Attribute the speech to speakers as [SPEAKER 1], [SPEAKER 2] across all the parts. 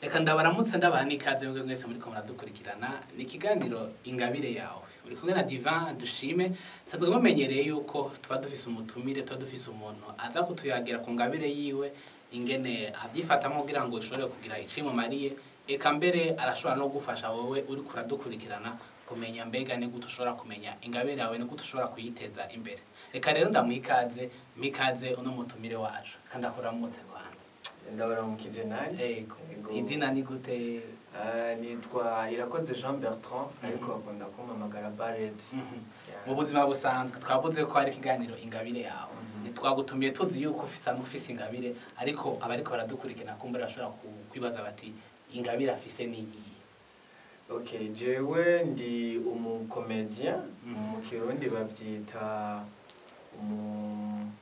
[SPEAKER 1] Reka ndabaramutse, ndabaha n'ikaze mwebwe mwese muriko muradukurikirana. Ni ikiganiro Ingabire Yawe, uri kumwe na Divin Dushime. Nsanzwe mumenyereye yuko tuba dufise umutumire, tuba dufise umuntu aza kutuyagira ku ngabire yiwe, ingene avyifatamo kugira ngo ishobore kugira ico imumariye. Eka mbere arashobora no gufasha wowe uriko uradukurikirana kumenya mbega ni gute ushobora kumenya ingabire yawe, ni gute ushobora kuyiteza imbere. Reka rero ndamuha ikaze, mikaze uno mutumire wacu. Kandi akuramutse kwanza.
[SPEAKER 2] Ndabaramukije nanje.
[SPEAKER 1] Ego.
[SPEAKER 2] Ego.
[SPEAKER 1] Izina ni gute?
[SPEAKER 2] Nitwa Irakoze Jean Bertrand, ariko bakunda kumpamagara Barret. Yeah.
[SPEAKER 1] Mu buzima busanzwe twavuze ko hari ikiganiro Ingabire Yawe. Ntitwagutumiye tuzi yuko usanzwe ufise ingabire, ariko abariko baradukurikirana kumbura bashobora kwibaza bati: "Ingabire afise niyihe?"
[SPEAKER 2] Okay, jewe ndi umucomédien. Mu Kirundi bavyita umuntu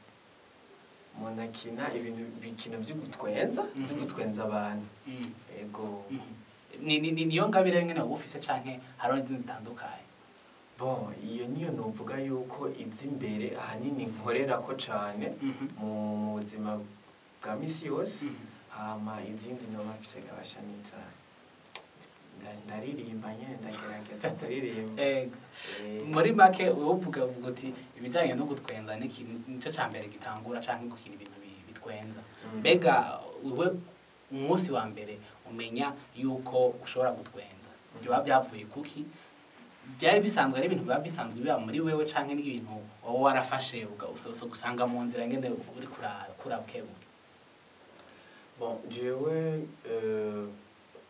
[SPEAKER 2] akina ibintu bikino vy'ugutwenza, vy'ugutwenza abantu. Ego.
[SPEAKER 1] Niyo ngabire nyene wowe ufise, canke hariho n'izindi zitandukanye?
[SPEAKER 2] Bon, iyo niyo novuga yuko iza imbere ahanini nkorerako cane mu buzima bwa misi yose. Hama izindi noba mfise gabasha niza ndaririmba nyene, ndagerageza kuririmba.
[SPEAKER 1] Ego.
[SPEAKER 2] Eh.
[SPEAKER 1] Muri make wowe uvuga uti ibijanye no gutwenza nico ca mbere gitangura, canke gukina ibintu bitwenza. Mbega wewe umunsi wa mbere umenya yuko ushobora gutwenza byoba byavuye kuki? Byari bisanzwe, ari ibintu biba bisanzwe biba muri wewe, canke n'ibintu wowe warafashe usanga mu nzira ngende uri kurakura bukebuke?
[SPEAKER 2] Bon, jewe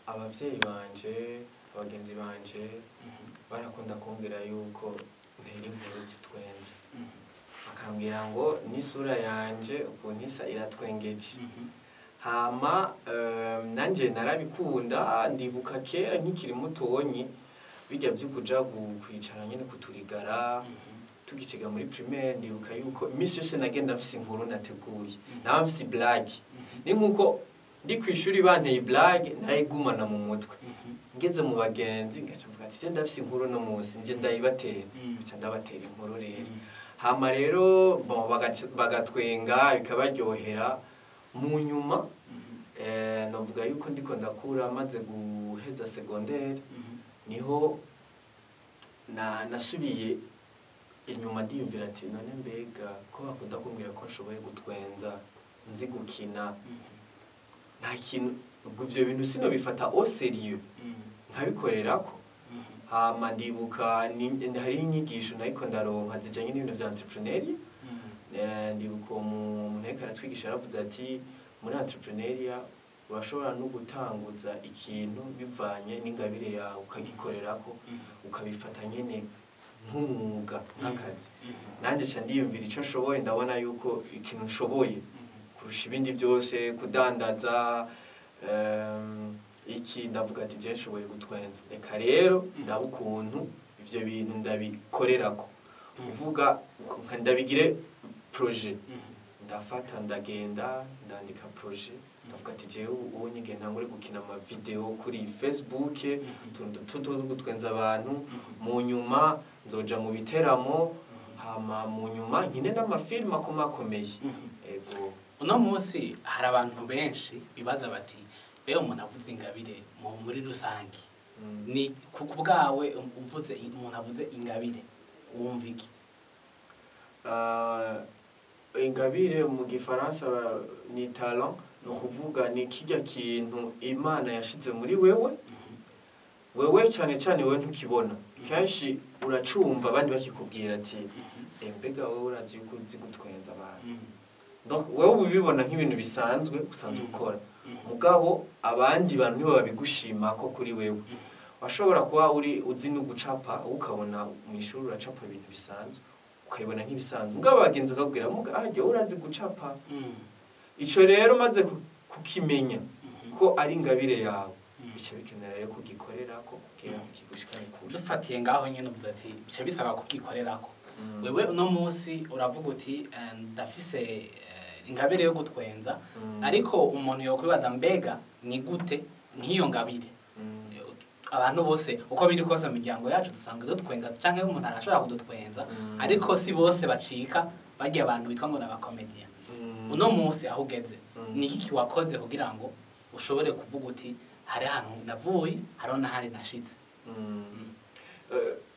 [SPEAKER 2] abavyeyi banje, abagenzi banje barakunda kumbwira yuko ntera inkuru zitwenza, bakambwira ngo n'isura yanje ukuntu isa iratwengeje. Hama nanje narabikunda. Ndibuka kera nkikiri mutonyi, bijya vy'ukuja kwicara nyene kuturigara tugiciga muri primaire, ndibuka yuko iminsi yose nagenda mfise inkuru nateguye, naba mfise blague. Ni nkuko ndi kw'ishuri banteye blague, narayigumana mu mutwe, ngeze mu bagenzi ngaca mvuga ati: "Je ndafise inkuru no munsi, nje ndayibatera." Ngaca ndabatera inkuru rero. Hama rero bon, bagatwenga bikabaryohera. Mu nyuma novuga yuko ndiko ndakura, maze guheza secondaire, niho na nasubiye inyuma ndiyumvira ati: "None mbega ko bakunda kumbwira ko nshoboye gutwenza, nzi gukina, nta kintu ubwo ivyo bintu sinobifata au sérieux nkabikorerako?" Hama ndibuka hariho inyigisho nariko ndaronka zijanye n'ibintu vya entrepreneuriat. Ndibuka uwo muntu ariko aratwigisha yaravuze ati: "Muri entrepreneuriat urashobora no gutanguza ikintu bivanye n'ingabire yawe, ukagikorerako, ukabifata nyene nk'umwuga, nk'akazi." Nanjye ca ndiyumvira ico nshoboye, ndabona yuko ikintu nshoboye kurusha ibindi byose kudandaza, iki, ndavuga ati: "Je nshoboye gutwenza, reka rero ndaba ukuntu ivyo bintu ndabikorerako, uvuga nka ndabigire projet." Ndafata ndagenda ndandika projet, ndavuga ati: "Jewe ubu nyige ntangure gukina ama video kuri Facebook, utuntu duto two gutwenza abantu, mu nyuma nzoja mu biteramo, hama mu nyuma nkine n'amafilm akomakomeye." Ego.
[SPEAKER 1] Uno munsi hari abantu benshi bibaza bati: "Be umuntu avuze ingabire muri rusange ni ku bwawe, uvuze umuntu avuze ingabire wumva iki?"
[SPEAKER 2] Ingabire mu Gifaransa ni talent, ni ukuvuga ni kirya kintu Imana yashize muri wewe, wewe cyane cyane wewe ntukibona. Kenshi uracumva abandi bakikubwira ati: "Eh, mbega wowe urazi yuko uzi gutwenza abantu?" Donc wewe ubibona nk'ibintu bisanzwe usanzwe ukora, mugabo abandi bantu nibo babigushima ko kuri wewe washobora kuba uri uzi no gucapa, wowe ukabona mu ishuri uracapa ibintu bisanzwe, ukabibona nk'ibisanzwe, mugabo abagenzi bakakubwira: "Muga ahajya urazi gucapa." Ico rero maze kukimenya ko ari ingabire yawe, bica bikenera rero kugikorerako kugira ngo kigushikane kure.
[SPEAKER 1] Dufatiye ngaho nyene, uvuze ati bica bisaba kugikorerako. Wewe uno munsi uravuga uti: "Ndafise ingabire yo gutwenza." Ariko umuntu yokwibaza: mbega ni gute nk'iyo ngabire abantu bose, uko biri kose mu miryango yacu dusanzwe dutwenga, canke umuntu arashobora kudutwenza, ariko si bose bacika barya abantu bitwa ngo n'abakomediya. Uno munsi aho ugeze, ni iki wakoze kugira ngo ushobore kuvuga uti Hari ahantu navuye, hariho n'ahandi nashitse.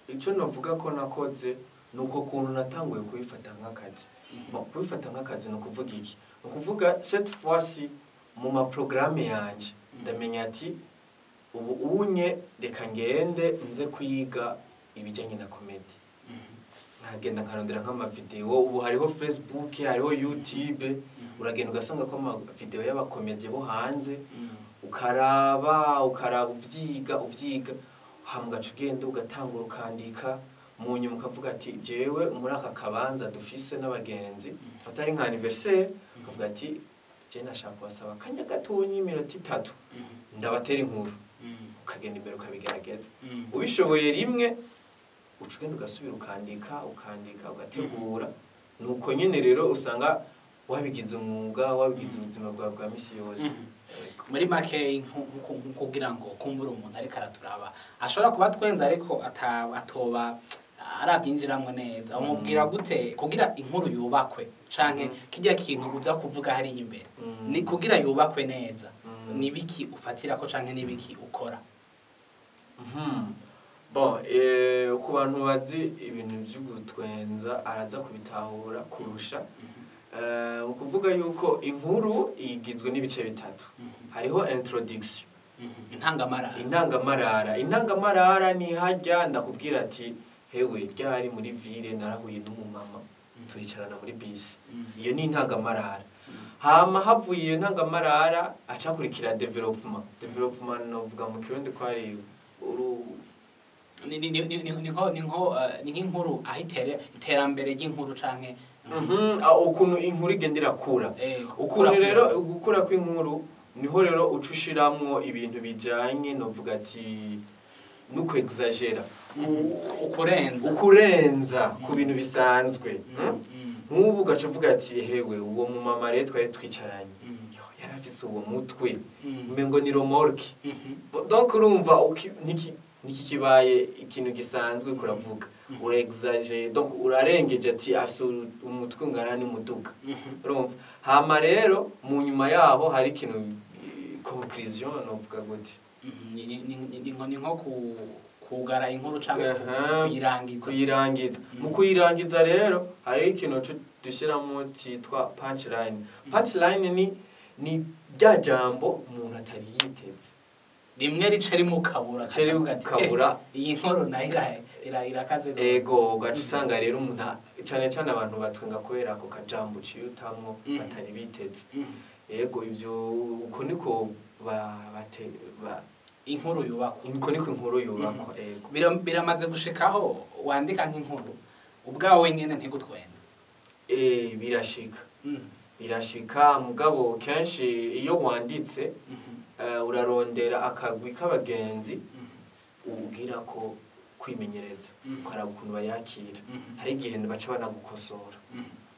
[SPEAKER 2] Ico novuga ko nakoze ni uko kuntu natanguye kubifata nk'akazi. Bon, kubifata nk'akazi ni ukuvuga iki? Ni ukuvuga cette fois-ci mu ma programme yanje ndamenya ati ubu unye reka ngende nze kwiga ibijyanye na comédie, nkagenda nkarondera nk'amavideo. Ubu hariho Facebook, hariho YouTube, uragenda ugasanga ko amavideo y'aba comédiens bo hanze, ukaraba ukaraba, uvyiga uvyiga, hama ugaca ugenda ugatangura ukandika. Mu nyuma ukavuga ati jewe muri aka kabanza dufise n'abagenzi, fata ari nka anniversaire, ukavuga ati je nashaka kubasaba akanya gatonya, iminota 3, ndabatera inkuru. Ukagenda imbere ukabigerageza, ubishoboye rimwe uca ugenda ugasubira ukandika ukandika ugategura. Nuko nyine rero usanga wabigize umwuga, wabigize ubuzima bwawe bwa misi yose. Yego.
[SPEAKER 1] Muri make, kugira ngo kumbura umuntu ariko araturaba ashobora kuba twenza ariko atoba arabyinjiramwo neza, umubwira gute kugira inkuru yubakwe, canke kijya kintu uza kuvuga hariya imbere, ni kugira yubakwe neza, nibiki ufatirako canke nibiki ukora?
[SPEAKER 2] Bon, ku bantu bazi ibintu vyo gutwenza araza kubitahura kurusha. Mu kuvuga yuko inkuru igizwe n'ibice bitatu, hariho introduction,
[SPEAKER 1] Intangamarara.
[SPEAKER 2] Intangamarara. Intangamarara ni hajya ndakubwira ati hewe, ryari muri ville narahuye n'umumama, turicarana muri bisi. Iyo ni intangamarara. Hama havuye iyo ntangamarara acakurikira développement. Développement novuga mu Kirundi ko ari uru
[SPEAKER 1] Ni nk'inkuru aho iterambere ry'inkuru canke
[SPEAKER 2] Ukuntu inkuru igenda irakura,
[SPEAKER 1] gukura.
[SPEAKER 2] Ukuntu rero gukura kw'inkuru niho rero uca ushiramwo ibintu bijanye, novuga ati, nuko exagera,
[SPEAKER 1] Ukurenza.
[SPEAKER 2] Ukurenza ku bintu bisanzwe. Nk'ubu ugaca uvuga ati hewe, uwo mumama rero twari twicaranye, yo, yari afise uwo mutwe umengo ni remorque. Donc urumva niki kibaye ikintu gisanzwe kuravuga, urexage, donc urarengeje ati afise umutwe ungana n'umuduga. Urumva, hama rero mu nyuma yaho hari ikintu, conclusion novuga gute?
[SPEAKER 1] Ni nko kugara inkuru canke kuyirangiza.
[SPEAKER 2] Kuyirangiza. Mu kuyirangiza rero hariho ikintu dushyiramo cyitwa punchline. Punchline ni rya jambo umuntu atari yiteze,
[SPEAKER 1] rimwe rice rimukabura,
[SPEAKER 2] rice
[SPEAKER 1] akavuga ati,
[SPEAKER 2] rimukabura.
[SPEAKER 1] "Eh, iyi nkuru nayo irakaze rwose."
[SPEAKER 2] Ego, ugaca usanga rero umuntu cane cane abantu batwenga kubera ako kajambo uciye utamwo batari biteze. Ego, ivyo uko niko ba, bate, ba,
[SPEAKER 1] Inkuru yubakwa.
[SPEAKER 2] Uko niko inkuru yubakwa, ego.
[SPEAKER 1] Biramaze gushikaho wandika nk'inkuru ubwawe nyene ntigutwenze?
[SPEAKER 2] Birashika. Birashika, mugabo kenshi iyo wanditse, urarondera akagwi k'abagenzi ubwira ko kwimenyereza, ukaraba ukuntu bayakira. Hari igihe baca banagukosora,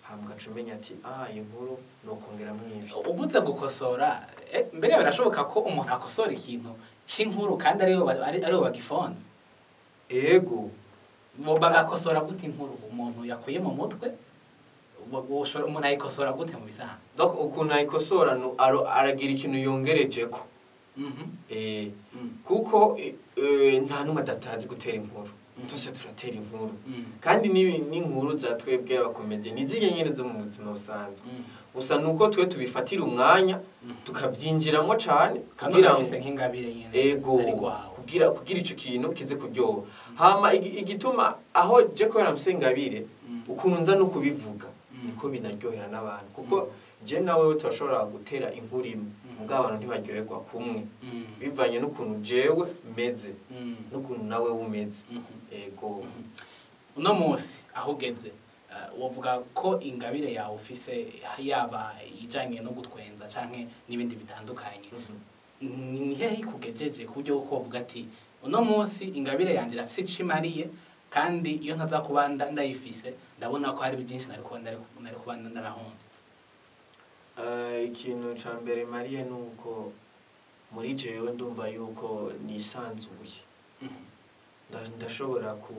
[SPEAKER 2] hama ugaca umenya ati ah, iyi nkuru ni ukongeramwo ibi.
[SPEAKER 1] Uvuze gukosora, mbega birashoboka ko umuntu akosora ikintu c'inkuru kandi aribo bagifonze?
[SPEAKER 2] Ego.
[SPEAKER 1] Bo bagakosora gute inkuru umuntu yakuye mu mutwe? Umuntu ayikosora gute mu bisanzwe?
[SPEAKER 2] Donc ukuntu ayikosora aragira ikintu yongerejeko. Kuko nta n'umwe adatazi gutera inkuru. Twese turatera inkuru. Kandi n'inkuru za twebwe aba comédiens ni zirya nyene zo mu buzima busanzwe. Gusa nuko twe tubifatira umwanya, tukavyinjiramo cane
[SPEAKER 1] kandi
[SPEAKER 2] kugira ngo
[SPEAKER 1] ufise nk'ingabire nyene
[SPEAKER 2] ego
[SPEAKER 1] ari gwawe.
[SPEAKER 2] Kugira ico kintu kize kuryoha. Hama igituma aho je kubera mfise ingabire, ukuntu nza no kubivuga niko binaryohera n'abantu, kuko je nawe turashobora gutera inkuru imwe, mugabo abantu ntibaryoherwa kumwe, bivanye n'ukuntu jewe meze n'ukuntu nawe umeze. Ego.
[SPEAKER 1] Uno munsi aho ugeze, wovuga ko ingabire yawe ufise, yaba ijanye no gutwenza canke n'ibindi bitandukanye, ni hehe ikugejeje ku buryo bwo kuvuga ati uno munsi ingabire yanjye irafise ico imariye, kandi iyo ntaza kuba ndayifise ndabona ko hari byinshi nari kuba narahomvye?
[SPEAKER 2] Ikintu ca mbere mariye ni uko muri jewe ndumva yuko nisanzuye. Ndashobora ku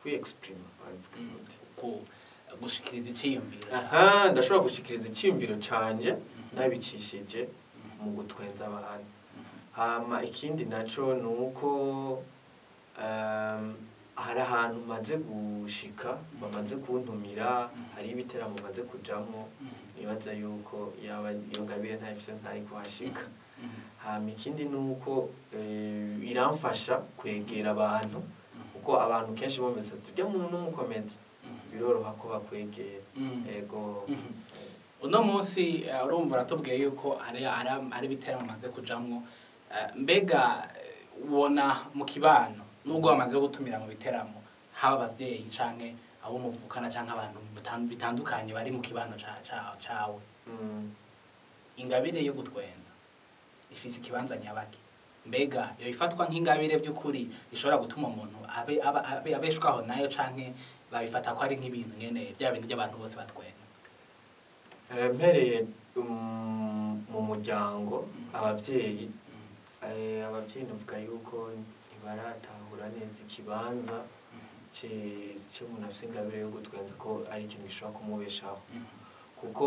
[SPEAKER 2] kwiexprima, babivuga gute?
[SPEAKER 1] Ku gushikiriza iciyumviro cawe.
[SPEAKER 2] Aha, ndashobora gushikiriza iciyumviro canje ndabicishije mu gutwenza abantu. Hama ikindi naco ni uko hari ahantu maze gushika, bamaze kuntumira, hari ibiteramo maze kujamwo, nibaza yuko yaba iyo ngabire ntayifise ntari kuhashika. Hama ikindi ni uko iramfasha kwegera abantu, kuko abantu kenshi bumvise ati urya muntu n'umukomedi, biroroha ko bakwegera. Ego.
[SPEAKER 1] Uno munsi urumva uratubwiye yuko hari ibiteramo maze kujamwo. Mbega ubona mu kibano, nubwo bamaze gutumira mu biteramo, haba abavyeyi canke abo muvukana canke abantu bitandukanye bari mu kibano cawe, ingabire yo gutwenza ifise ikibanza nyabaki? Mbega yo ifatwa nk'ingabire by'ukuri ishobora gutuma umuntu abe abeshwaho nayo, canke babifata ko ari nk'ibintu nyene bya bintu by'abantu bose batwenza?
[SPEAKER 2] Mpereye mu muryango, abavyeyi, abavyeyi navuga yuko ntibaratahura neza ikibanza c'umuntu afise ingabire yo gutwenza, ko ari ikintu gishobora kumubeshaho, kuko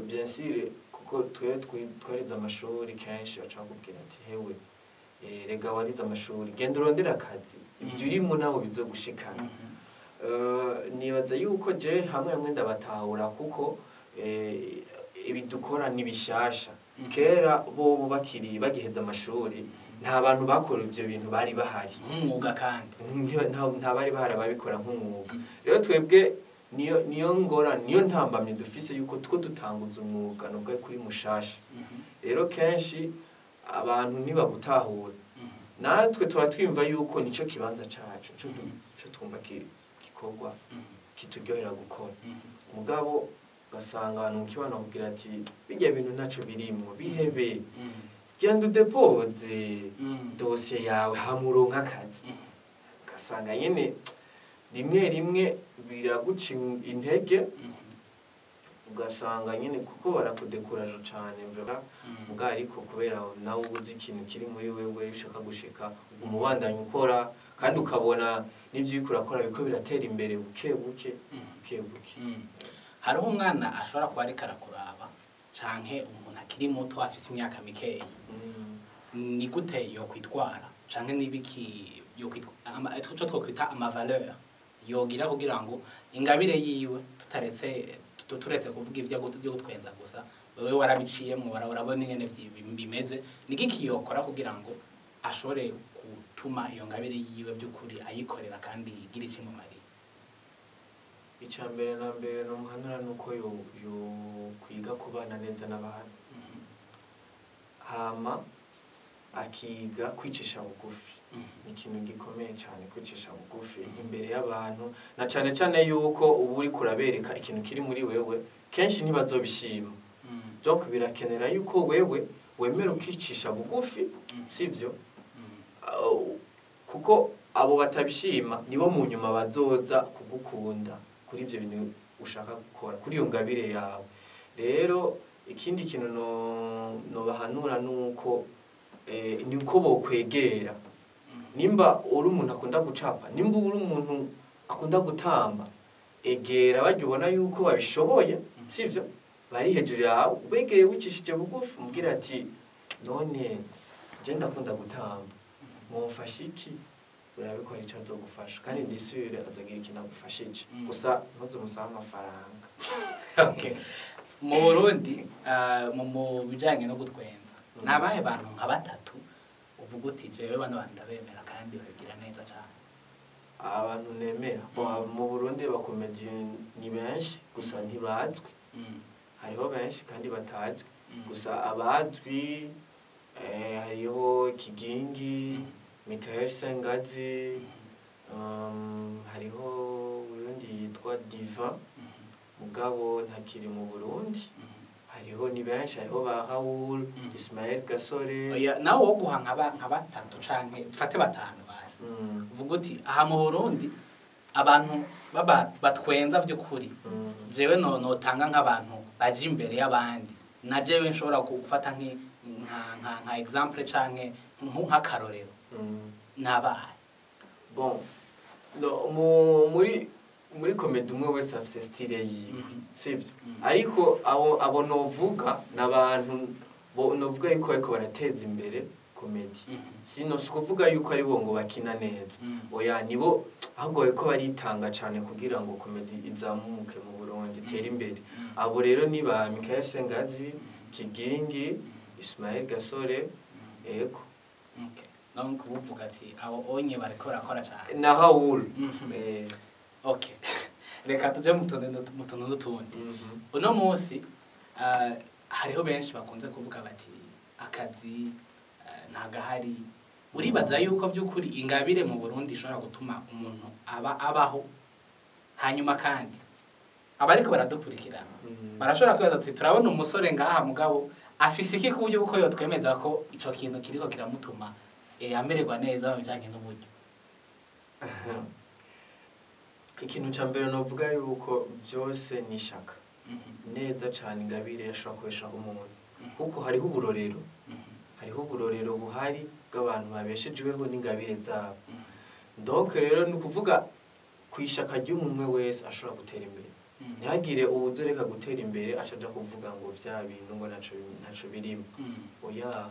[SPEAKER 2] bien sûr, kuko twe twarize amashuri, kenshi baca bakubwira ati hewe, rega warize amashuri, genda urondere akazi, ivyo urimwo nawe bizogushikana. Nibaza yuko je hamwe hamwe ndabatahura, kuko ibi dukora ni bishasha. Kera bobo bakiri bagiheza amashuri, nta bantu bakora ivyo bintu bari bahari
[SPEAKER 1] nk'umwuga, kandi
[SPEAKER 2] nta bari bahari ababikora nk'umwuga. Rero twebwe niyo ngora, niyo ntambamye dufise, yuko two dutanguza umwuga nubwo ari kuri mushasha. Rero kenshi abantu ntibagutahura. Natwe tuba twiyumva yuko nico kibanza cacu, nico twumva gikorwa kituryohera gukora, mugabo ugasanga abantu mu kibano bakubwira ati bijya bintu ntaco birimwo, bihebe, genda udepoze dosiye yawe hama uronke akazi. Ugasanga nyene rimwe rimwe biraguca intege, ugasanga nyene kuko barakudekuraje cane vraiment. Mugabo ariko kubera nawe uba uzi ikintu kiri muri wewe ushaka gushika, uguma ubandanya ukora, kandi ukabona n'ivyo uriko urakora biriko biratera imbere buke buke, buke buke.
[SPEAKER 1] Hariho umwana ashobora kuba ariko arakuraba, canke umuntu akiri muto afise imyaka mikeyi, ni gute yokwitwara, canke nibiki ico twokwita amavaleur yogira kugira ngo ingabire yiwe, tutaretse turetse kuvuga ivyo byo gutwenza gusa, wewe warabiciyemwo, urabona ingene bimeze, ni giki yokora kugira ngo ashobore gutuma iyo ngabire yiwe by'ukuri ayikorera kandi igire icyo imumariye?
[SPEAKER 2] Icya mbere na mbere nomuhanura nuko yo kwiga kubana neza n'abantu, hama akiga kwicisha bugufi. Ni ikintu gikomeye cyane kwicisha bugufi imbere y'abantu, na cane cane yuko uba uriko urabereka ikintu kiri muri wewe, kenshi ntibazobishima. Donc birakenera yuko wewe wemera ukicisha bugufi, sivyo? Kuko abo batabishima nibo mu nyuma bazoza kugukunda kuri ivyo bintu ushaka gukora, kuri iyo ngabire yawe. Rero ikindi kintu nobahanura nuko ni uko bokwegera. Nimba uri umuntu akunda gucapa, nimba uri umuntu akunda gutamba, egera barya ubona yuko babishoboye, sivyo, bari hejuru yawe, ubegere wicishije bugufi, umubwire ati none je ndakunda gutamba, mwomfasha iki? Urabe ko hari ico azogufasha, kandi ndi sûre azogira ikintu agufashije. Gusa ntuzomusabe amafaranga.
[SPEAKER 1] Okay. Mu Burundi, mu bijanye no gutwenza, ni abahe bantu nka batatu uvuga uti jewe bano bantu ndabemera kandi babigira neza cane?
[SPEAKER 2] Abantu nemera? Bon, mu Burundi abakomedi ni benshi, gusa ntibazwi. Hariho benshi kandi batazwi. Gusa abazwi, hariho Kigingi, Michael Sengazi, hariho uyundi yitwa Diva, mugabo ntakiri mu Burundi. Hariho ni benshi, hariho ba Raoul, Ismael Gasore.
[SPEAKER 1] Oya, nawe wo guha nka batatu canke dufate batanu basi, uvuga uti aha mu Burundi abantu baba batwenza vy'ukuri, jewe no notanga nk'abantu baje imbere y'abandi, na jewe nshobora gufata nka exemple canke nk'akarorero, nabahe?
[SPEAKER 2] Bon, no, muri komedi umwe wese afise style yiwe, sivyo? Ariko abo novuga n'abantu Bo novuga yuko bariko barateza imbere comédie. Sino si ukuvuga yuko ari bo ngo bakina neza, oya, nibo ahubwo bariko baritanga cane kugira ngo comédie izamuke mu Burundi, itere imbere. Abo rero ni ba Michael Sengazi, Kigingi, Ismael Gasore, ego.
[SPEAKER 1] Okay. Donc uvuga ati abo onye bariko barakora cyane.
[SPEAKER 2] Na Raoul.
[SPEAKER 1] Okay. Reka tuje mu tuntu n'utundi. Uno munsi hariho benshi bakunze kuvuga bati akazi ntagahari. Uribaza yuko by'ukuri ingabire mu Burundi ishobora gutuma umuntu aba abaho? Hanyuma kandi abariko baradukurikirana barashobora kwibaza ati turabona umusore ngaha, mugabo afise iki ku buryo bw'uko yotwemeza ko ico kintu kiriko kiramutuma amererwa neza mu bijanye n'uburyo?
[SPEAKER 2] Ikintu ca mbere novuga yuko vyose ni ishaka. Neza cane, ingabire yashobora kubeshaho umuntu, kuko hariho uburorero, hariho uburorero buhari bw'abantu babeshejweho n'ingabire zabo. Donc rero ni ukuvuga ku ishaka ry'umwe wese ashobora gutera imbere. Ntihagire uwuzoreka gutera imbere acaja kuvuga ngo vya bintu ngo ntaco birimo. Oya.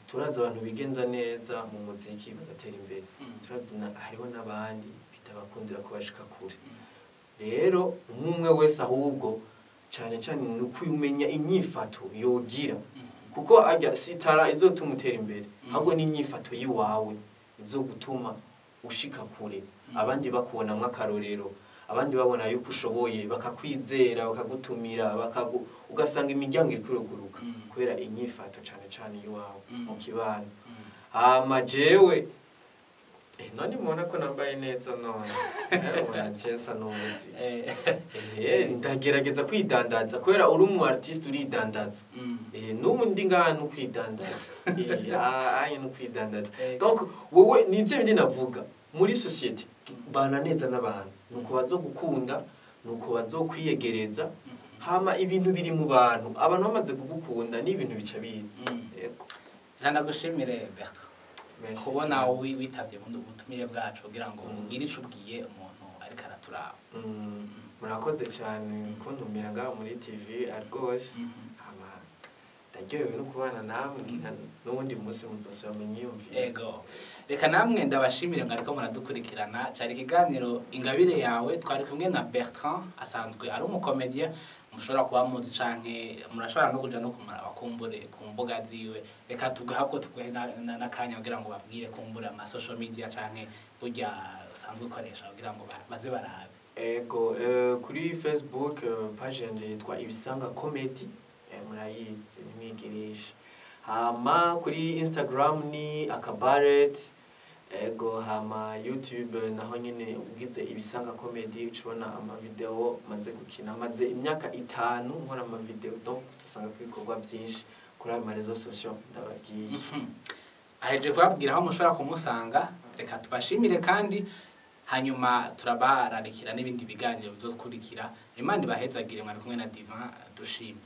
[SPEAKER 2] Turazi abantu bigenza neza mu muziki bagatera imbere. Turazi hariho n'abandi bitabakundira ko bashika kure. Rero umwe wese ahubwo cane cane ni ukumenya inyifato yogira, kuko arya sitara izotuma utera imbere, ahubwo n'inyifato yiwawe izogutuma ushika kure, abandi bakubonamwo akarorero, abandi babona yuko ushoboye, bakakwizera, bakagutumira, ugasanga imiryango iriko iruguruka kubera inyifato cane cane iwawe mu kibano. Hama jewe none mubona ko nambaye neza, none mubona je nsa n'umuziki. Ndagerageza kwidandaza kubera uri umu artiste uridandaza. N'ubu ndi ngaha no kwidandaza. Aye, no kwidandaza. Donc wowe nivyo bindi navuga, muri société bana neza n'abantu, nuko bazogukunda, nuko bazokwiyegereza. Hama ibintu biri mu bantu, abantu bamaze kugukunda n'ibintu bica biza. Yego.
[SPEAKER 1] Reka ndagushimire, Bertrand,
[SPEAKER 2] Merci
[SPEAKER 1] kubona
[SPEAKER 2] sana.
[SPEAKER 1] Witabye buno butumire bwacu kugira ngo ugire ico ubwiye umuntu ariko araturaba.
[SPEAKER 2] Murakoze cyane kuntumira ngaha muri TV rwose. Hama ndaryohewe no kubana namwe, ngira n'uwundi munsi muzosubira munyiyumvire.
[SPEAKER 1] Ego, reka namwe ndabashimire ngo ariko muradukurikirana. Cari ikiganiro Ingabire Yawe, twari kumwe na Bertrand, asanzwe ari umu comédien mushobora kuba muzi, canke murashobora no kuja no kumuraba kumbure ku mbuga ziwe. Reka tugahabwo tuguhe n'akanya kugira ngo babwire kumbure ama social media canke burya usanzwe ukoresha kugira ngo baze barabe.
[SPEAKER 2] Ego, kuri Facebook page yanje yitwa Ibisanga Comedy, murayizi, nimwigirisha. Hama kuri Instagram ni Akabaret. Ego, hama YouTube naho nyene ugize Ibisanga Comedy ucubona ama video maze gukina. Maze imyaka 5 nkora ama video, donc dusanga ko ibikorwa byinshi kuri ayo ma réseaux sociaux ndababwiye.
[SPEAKER 1] Aheje kubabwira aho mushobora kumusanga. Reka tubashimire kandi hanyuma turabararikira n'ibindi biganiro bizokurikira. Imana ibahezagire. Mwari kumwe na Divin Dushime.